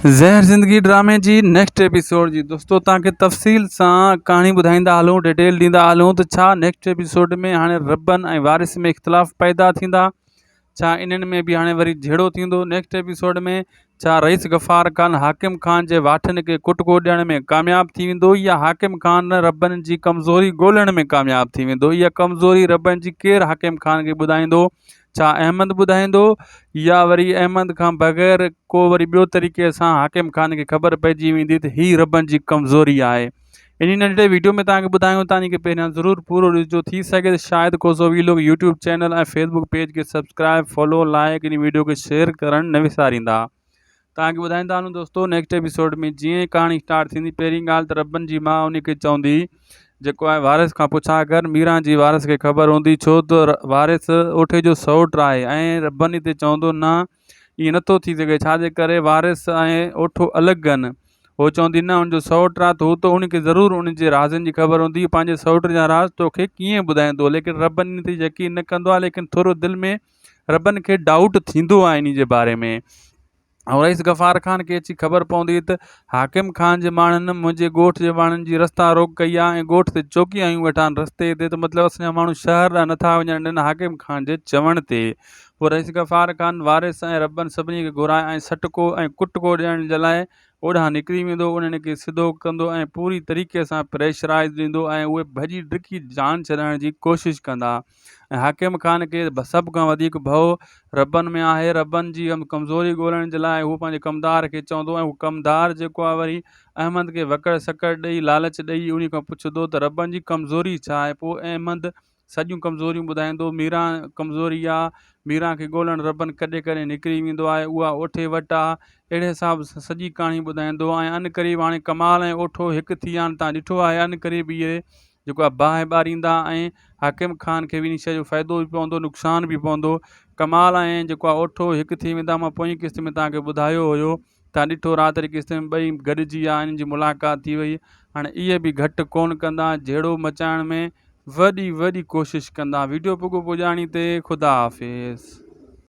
زهر زندگي ڊرامي جي نيڪسٽ ايپيسوڊ جي دوستو توهان کي تفصيل سان ڪهاڻي ٻڌائيندا هلون ڊيٽيل ڏيندا هلون ته ڇا نيڪسٽ ايپيسوڊ ۾ هاڻي ربن ۽ وارث ۾ اختلاف پيدا ٿيندا ڇا انهن ۾ به هاڻي وري جهيڙو ٿيندو نيڪسٽ ايپيسوڊ ۾ ڇا رئيس غفار خان حاڪم خان جي واٺن کي ڪٽڪو ڏيڻ ۾ ڪامياب ٿي ويندو يا حاڪم خان ربن جي ڪمزوري ڳولڻ ۾ ڪامياب ٿي ويندو اها ڪمزوري ربن جي ڪير حاڪم خان کي ٻڌائيندو ڇا احمد ٻڌائيندو يا وري احمد کان بغير ڪو وري ٻيو طريقي سان حاڪم خان کي خبر پئجي ويندي ته هي ربن جي ڪمزوري آهي. انهي ننڍڙي ويڊيو ۾ توهان کي ٻڌايون ٿا انهي کي پهريان ضرور پورو ڏسجو ٿي سگهي ته شايد Khoso vlog YouTube channel ۽ Facebook page کي سبسڪرائب فالو لائڪ انهي ويڊيو کي شيئر ڪرڻ نه وساريندا. توهان کي ٻڌائيندا هلون دوستو نيڪسٽ ايپيسوڊ ۾ جيئن ئي ڪهاڻي اسٽارٽ ٿيندي پهرين ڳالهه ته ربن جي ماء ان کي چوندي جيڪو آهي وارث کان پڇا ڪر ميران جي وارث کي خبر هوندي ڇو ته وارث اوٺي جو سئوٽ آهي ۽ ربن هتي چوندو نه ائين نٿو ٿي سگهي ڇا جي ڪري وارث ۽ اوٺو الڳ آهن هو چوندي نه ان جو سئوٽ آهي ته هو ته ان کي ضرور ان جي رازن جي خبر هوندي پنهنجي سئوٽ جا راز توکي ڪيئن ٻڌائيندو ليڪن ربن ان تي يقين نه ڪندو آهي ليڪن ٿورو دل ۾ ربن کي ڊائوٽ ٿيندو آهي انهي جي باري ۾ ۽ رئيس غفار خان کي اچي خبر پوندي ته حاڪم خان جي ماڻهن منهنجي ڳوٺ جي ماڻهن جي رستا روڪ ڪئي آهي ۽ ڳوٺ تي چوڪي هنيون ويٺا آهن رستي تي ته مطلب اسان جا ماڻهو شهر ڏانهن نٿا وڃڻ ڏين حاڪم خان جي چوڻ تي پوء رئيس غفار خان وارث ۽ ربن سڀني کي گهرائي ۽ سٽڪو ۽ ڪٽڪو ڏيڻ جي لاء اوڏانهن نڪري ويندو انهن کي سڌو ڪندو ۽ پوري طريقي سان پريشرائز ڏيندو ۽ اهي ڀڄي ڊڪي جان ڇڏائڻ جي ڪوشش ڪندا ۽ حاڪم خان کي سڀ کان وڌيڪ ڀؤ ربن ۾ آهي. ربن جي ڪمزوري ڳولڻ جي لاء هو پنهنجي ڪمدار کي چوندو ۽ هو ڪمدار جيڪو آهي وري احمد کي وڪڙ سڪڙ ڏئي لالچ ڏئي انهي کان پڇندو ته ربن جي ڪمزوري ڇا آهي؟ پوء احمد سڄيون ڪمزوريون ٻڌائيندو. ميران ڪمزوري آ، ميران کي ڳولڻ ربن ڪڏهن ڪڏهن نڪري ويندو آهي، اها اوٺي وٽ آ. اهڙي حساب سان سڄي ڪهاڻي ٻڌائيندو ۽ عنقريب هاڻي ڪمال ۽ اوٺو هڪ ٿي ويا آهن تان ڏٺو آهي عنقريب اهي جيڪو آهي باهه ٻاريندا ۽ حاڪم خان کي به ان شيء جو فائدو به پوندو نقصان به پوندو ڪمال ۽ جيڪو آهي اوٺو هڪ ٿي ويندا مان پوئين قسط ۾ توهان کي ٻڌايو هيو توهان ڏٺو رات جي قسط ۾ ٻئي گڏجي ويا انهن جي ملاقات ٿي وئي هاڻي اهي به گهٽ ڪونه ڪندا جهيڙو مچائڻ ۾ وڏي وڏي ڪوشش ڪندا ويڊيو پڳو پڄاڻي تي خدا حافظ.